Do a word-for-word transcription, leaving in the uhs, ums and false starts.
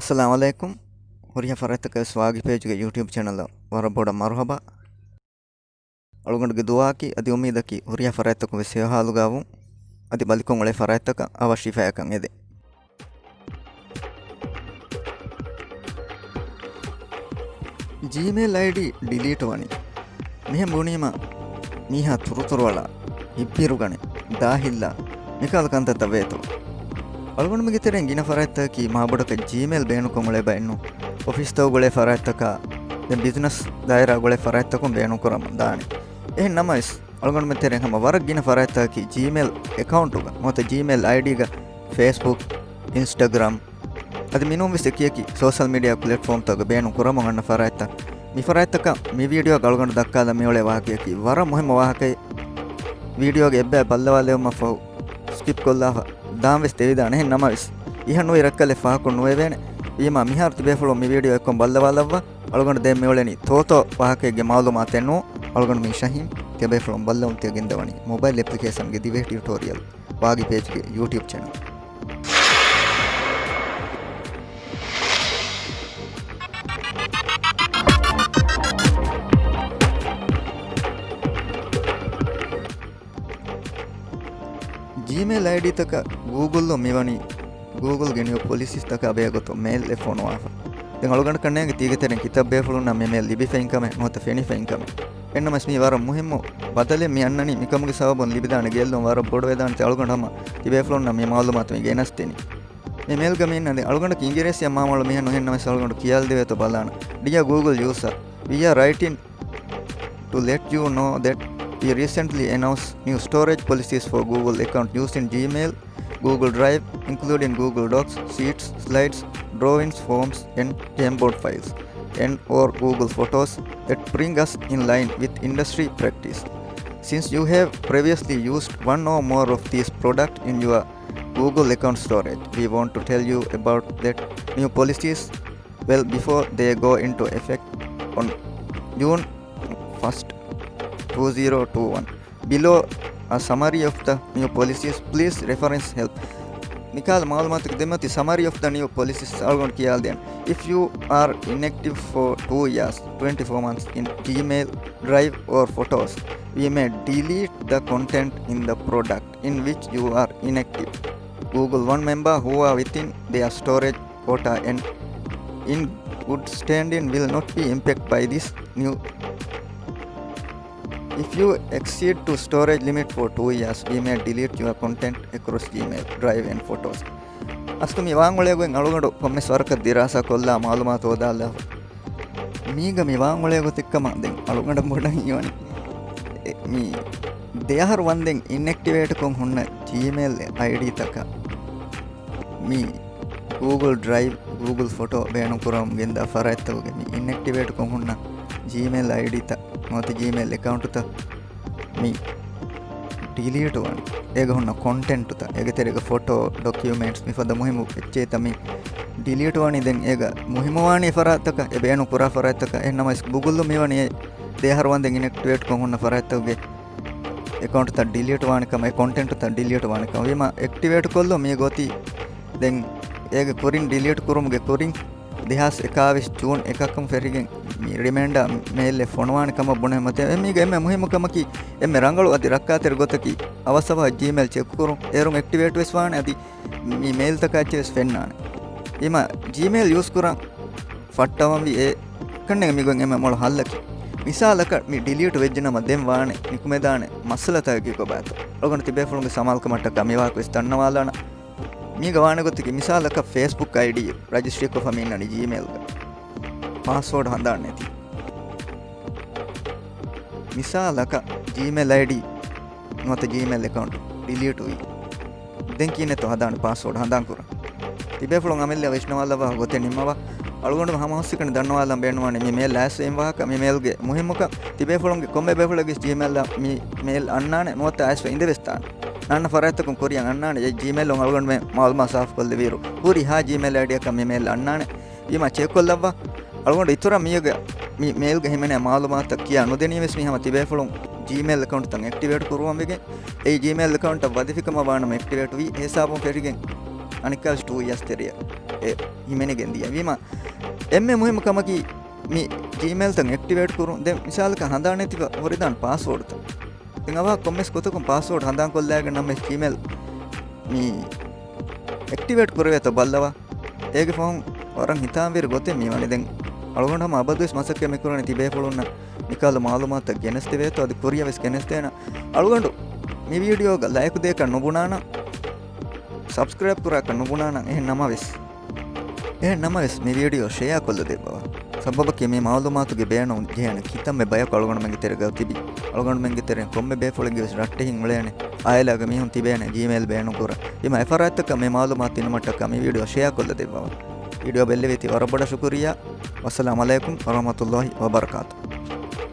އައްސަލާމު ޢަލައިކުމް. ހުރިހާ ފަރާތްތަކަށް ވެސް ވާގި ޕޭޖުގެ ޔޫޓިއުބް ޗެނަލަށް ވަރަށް ބޮޑަށް މަރުޙަބާ. އަޅުގަނޑުގެ ދުޢާއަކީ އަދި އުއްމީދަކީ ހުރިހާ ފަރާތްތަކުން ވެސް ހެޔޮ ޙާލުގަ ވުން، އަދި ބަލިކޮށް އުޅޭ ފަރާތްތަކަށް އަވަށް ޝިފާޔަކަށް އެދެން. ޖީމެއިލް އައިޑީ ޑިލީޓް ވަނީ. މިހެން ބުނީމަ މީހާ ތުރުތުރުއަޅާ، ހިތްބިރުގަނެ، ދާހިއްލާ، މިކަހަލަ ކަންތައްތައް ވޭތޯ؟ އަޅުގަނޑުމެންގެ ތެރެއިން ގިނަ ފަރާތްތަކަކީ މާބޮޑަކަށް ޖީމެއިލް ބޭނުންކޮށް އުޅޭ ބައެއްނޫން. އޮފީސްތަކުގަ އުޅޭ ފަރާތްތަކާ، ދެން ބިޒްނަސް ދާއިރާގަ އުޅޭ ފަރާތްތަކުން ބޭނުންކުރަމުން ދާނެ. އެހެން ނަމަވެސް، އަޅުގަނޑުމެން ތެރެއިން ހަމަ ވަރަށް ގިނަ ފަރާތްތަކަކީ ޖީމެއިލް އެކައުންޓުގަ ނުވަތަ ޖީމެއިލް އައިޑީގަ ފޭސްބުކް، އިންސްޓަގްރާމް، އަދި މިނޫން ވެސް އެކިއެކި ސޯޝަލް މީޑިއާ ޕްލެޓްފޯމްތަކުގަ ބޭނުން ކުރަމުން އަންނަ ފަރާތްތައް. މި ފަރާތްތަކަށް މި ވީޑިއޯގަ އަޅުގަނޑު ދައްކާލަން މިއުޅޭ ވާހަކަޔަކީ ވަރަށް މުހިއްމު ވާހަކައެއް. ވީޑިއޯގެ އެއްބަޔަށް ބައްލަވާލެވުމަށްފަހު ސްކިޕް ކޮށްލާފަ ދާން ވެސް ދެވިދާނެ. އެހެން ނަމަވެސް، އިހަށް ނުވި ރައްކަލެއް ފާހަގަކޮށް ނުވެވޭނެ. ވީމާ މިހާރު ތިބޭފުޅުން މި ވީޑިއޯ އެއްކޮށް ބައްލަވާލައްވާ. އަޅުގަނޑު ދެން މިއުޅެނީ ތޯތޯ ވާހަކައެއްގެ މައުލޫމާތެއް ނޫން. އަޅުގަނޑު މީ ޝަހީމް. ތިޔަބޭފުޅުން ބައްލަވަން ތިޔަ ގެންދަވަނީ މޮބައިލް އެޕްލިކޭޝަންގެ ދިވެހި ޓިއުޓޯރިއަލް ވާގި ޕޭޖްގެ ޔޫޓިއުބް ޗެނަލް. ޖީމެއިލް އައިޑީތަކަށް ގޫގުލްއުން މިވަނީ ގޫގުލްގެ ނިއު ޕޮލިސީސްތަކާ ބެހޭ ގޮތުން މެއިލްއެއް ފޮނުވާފަ. ދެން އަޅުގަނޑަކަށް ނޭނގެ ތީގެ ތެރެއިން ކިތައް ބޭފުޅުންނަށް މި މެއިލް ލިބިފައިން ކަމެއް ނުވަތަ ފެނިފައިން ކަމެއް. އެހެންނަމަވެސް މީ ވަރަށް މުހިއްމު ބަދަލެއް. މި އަންނަނީ މިކަމުގެ ސަބަބުން ލިބިދާނެ ގެއްލުން ވަރަށް ބޮޑުވެދާނެތީ އަޅުގަނޑު ހަމަ ތިބޭފުޅުންނަށް މި މައުލޫމާތު މި ގެނަސްދިނީ. މި މެއިލްގަ މި އިންނަނީ އަޅުގަނޑަކީ އިނގިރޭސިއަށް މާމޮޅު މީހެއް ނޫން. އެހެންނަމަވެސް އަޅުގަނޑު ކިޔާލަދެވޭތޯ ބަލާނަން. Dear Google user, we are writing to let you know that we recently announced new storage policies for Google account using Gmail, Google Drive, including Google Docs, Sheets, Slides, Drawings, Forms, and Jamboard files, and or Google Photos that bring us in line with industry practice. Since you have previously used one or more of these products in your Google account storage, we want to tell you about that new policies well before they go into effect on June first, two zero two one. Below a summary of the new policies, please reference help. މިކަހަލަ މައުލޫމާތު ދެމަތި summary of the new policies އަޅުގަނޑު ކިޔާލަދޭން. If you are inactive for two years, twenty-four months in Gmail, Drive or Photos, we may delete the content in the product in which you are inactive. Google One member who are within their storage quota and in good standing will not be impacted by this new. If you exceed to storage limit for two years, we may delete your content across Gmail, Drive and Photos. އަސްލު މި ވާން އުޅޭ ގޮތް އަޅުގަނޑު ކޮންމެސް ވަރަކަށް ދިރާސާ ކޮށްލާ މައުލޫމާތު ހޯދާލާފަ. މީގަ މި ވާން އުޅޭ ގޮތެއްކަމަށް ދެން އަޅުގަނޑަށް ބޮޑަށް ހީވަނީ. އެ، މި ދެ އަހަރު ވަންދެން އިންއެކްޓިވޭޓްކޮށް ހުންނަ ޖީމެއިލް އައިޑީތަކަށް މި ގޫގުލް ޑްރައިވް، ގޫގުލް ފޮޓޯ ބޭނުންކުރަމުން ގެންދާ ފަރާތްތަކުގެ މި އިންއެކްޓިވޭޓްކޮށް ހުންނަ ޖީމެއިލް އައިޑީތައް ނުވަތަ ޖީމެއިލް އެކައުންޓުތައް މި ޑިލީޓު ވަނީ. އޭގަ ހުންނަ ކޮންޓެންޓުތައް، އޭގެ ތެރޭގަ ފޮޓޯ، ޑޮކިއުމެންޓްސް، މިފަދަ މުހިއްމު އެއްޗެހިތައް މި ޑިލީޓު ވަނީ. ދެން އޭގަ މުހިއްމުވާނީ އެ ފަރާތްތަކަށް، އެ ބޭނުން ކުރާ ފަރާތްތަކަށް. އެހެންނަމަވެސް ގޫގުލް މިވަނީ އެ ދެ އަހަރު ވަންދެން އިންއެކްޓިވޭޓްކޮށް ހުންނަ ފަރާތްތަކުގެ އެކައުންޓްތައް ޑިލީޓު ވާނެ ކަމަށް، އެ ކޮންޓެންޓުތައް ޑިލީޓު ވާނެ ކަމަށް. ވީމާ އެކްޓިވޭޓް ކޮށްލުން މި ގޮތީ. ދެން އޭގެ ކުރިން، ޑިލީޓް ކުރުމުގެ ކުރިން ދެހާސް އެކާވީސް ޖޫން އެކަކުން ފެށިގެން މި ރިމައިންޑާ މެއިލްއެއް ފޮނުވާނެ ކަމަށް ބުނެ މަތި. އެ މީގެ އެންމެ މުހިއްމު ކަމަކީ، އެންމެ ރަނގަޅު އަދި ރައްކާތެރި ގޮތަކީ އަވަސްއަވަހަށް ޖީމެއިލް ޗެކް ކުރުން. އޭރުން އެކްޓިވޭޓް ވެސް ވާނެ އަދި މި މެއިލްތަކާ އެއްޗެއް ވެސް ފެންނާނެ. އިމާ ޖީމެއިލް ޔޫސް ކުރަން ފައްޓަވަންވީ އެ ކަންނޭނގެ މިގޮތް އެންމެ މޮޅު ހައްލަކީ. މިސާލަކަށް މި ޑިލީޓް ވެއްޖެނަމަ ދެން ވާނެ ނިކުމެދާނެ މައްސަލަތަކަކީ ކޮބާތޯ؟ އަޅުގަނޑު ތިބޭފުޅުންގެ ސަމާލުކަމަށްޓަކާ މިވާހަކަ ވެސް ދަންނަވާލާނަން. މީގަ ވާނެ ގޮތަކީ މިސާލަކަށް ފޭސްބުކް އައިޑީ ރަޖިސްޓްރީކޮށްފަ މި އިންނަނީ ޖީމެއިލްގަ. ޕާސްވޯޑް ހަނދާން ނެތި. މިސާލަކަށް ޖީމެއިލް އައިޑީ ނުވަތަ ޖީމެއިލް އެކައުންޓް ޑިލީޓުވީ. ދެން ކިހިނެއްތޯ ހަދާނެ ޕާސްވޯޑް ހަނދާންކުރަން؟ ތިބޭފުޅުން އަމިއްލަ ވިސްނަވާލައްވާ ގޮތެއް ނިންމަވާ. އަޅުގަނޑު ހަމަ ހުސްއެކަނި ދަންނަވާލަން ބޭނުންވާނެ މި މެއިލް އައިސް އިން ވާހަކަ، މި މެއިލްގެ މުހިއްމުކަން. ތިބޭފުޅުންގެ ކޮންމެ ބޭފުޅެއްގެ ޖީމެއިލްއަށް މި މެއިލް އަންނާނެ ނުވަތަ އައިސްފަ އިނދެވެސް ދާނެ. ނާންނަ ފަރާތްތަކުން ކުރިއަށް އަންނާނެ. އެ ޖީމެއިލުން އަޅުގަނޑުމެން މައުލޫމާތު ސާފުކޮށްލެވިއިރު، ހުރިހާ ޖީމެއިލް އައިޑީއަކަށް މި މެއިލް އަންނާނެ. ވީމާ ޗެކްކޮށްލައްވާ. އަޅުގަނޑު އިތުރަށް މީގެ މި މެއިލްގަ ހިމެނޭ މައުލޫމާތުތައް ކިޔާ ނުދެނީވެސް މީ ހަމަ ތިބޭފުޅުން ޖީމެއިލް އެކައުންޓްތައް އެކްޓިވޭޓް ކުރުވަން ވެގެން. އެއީ ޖީމެއިލް އެކައުންޓަށް ވަދެފިކަމަށް ވާނަމަ އެކްޓިވޭޓް ވީ ހިސާބުން ފެށިގެން އަނެއްކާވެސް ޓޫ އިޔާސް ތެރެއަށް. އެ ހިމެނިގެން ދިޔަ. ވީމާ އެންމެ މުހިއްމު ކަމަކީ މި ޖީމެއިލްތައް އެކްޓިވޭޓް ކުރުން. ދެން މިސާލަކަށް ހަނދާން ނެތިފަ ހުރިދާން ޕާސްވޯޑްތައް. ދެން އަވަހަށް ކޮންމެސް ގޮތަކުން ޕާސްވޯޑް ހަނދާން ކޮށްލާގެން ނަމަ ޖީމެއިލް މި އެކްޓިވޭޓް ކުރެވޭތޯ ބައްލަވާ. އޭގެ ފަހުން ވަރަށް ހިތާމަވެރި ގޮތެއް މި ވަނީ. ދެން އަޅުގަނޑު ހަމަ އަބަދުވެސް މަސައްކަތް މި ކުރަނީ ތިބޭފުޅުންނަށް މިކަހަލަ މައުލޫމާތުތައް ގެނެސްދެވޭތޯ އަދި ކުރިއަށް ވެސް ގެނެސްދޭނަން. އަޅުގަނޑު މި ވީޑިއޯގަ ލައިކު ދޭކަށް ނުބުނާނަން، ސަބްސްކްރައިބް ކުރާކަށް ނުބުނާނަން. އެހެން ނަމަވެސް، އެހެން ނަމަވެސް މި ވީޑިއޯ ޝެއާ ކޮށްލަ ދެއްވަވާ. ސަބަބަކީ މި މައުލޫމާތުގެ ބޭނުން ޖެހޭނެ ކިތަންމެ ބަޔަކު އަޅުގަނޑުމެންގެ ތެރޭގަ ތިބި. އަޅުގަނޑުމެންގެ ތެރެއިން ކޮންމެ ބޭފުޅެއްގެ ވެސް ރައްޓެހިން އުޅޭނެ. އާއިލާގެ މީހުން ތިބޭނެ ޖީމެއިލް ބޭނުންކުރަން. އެމަ އެފަރާތްތަކަށް މި މައުލޫމާތު ދިނުމަށްޓަކާ މި ވީޑިއޯ ޝެއާ ކޮށްލަ ދެއްވަވާ. ވީޑިއޯ ބެއްލެވޭތީ ވަރަށް ބޮޑަށް ޝުކުރިއްޔާ. ވައްސަލާމް ޢަލައިކުމް ވަރަޙްމަތުﷲި ވަބަރަކާތު.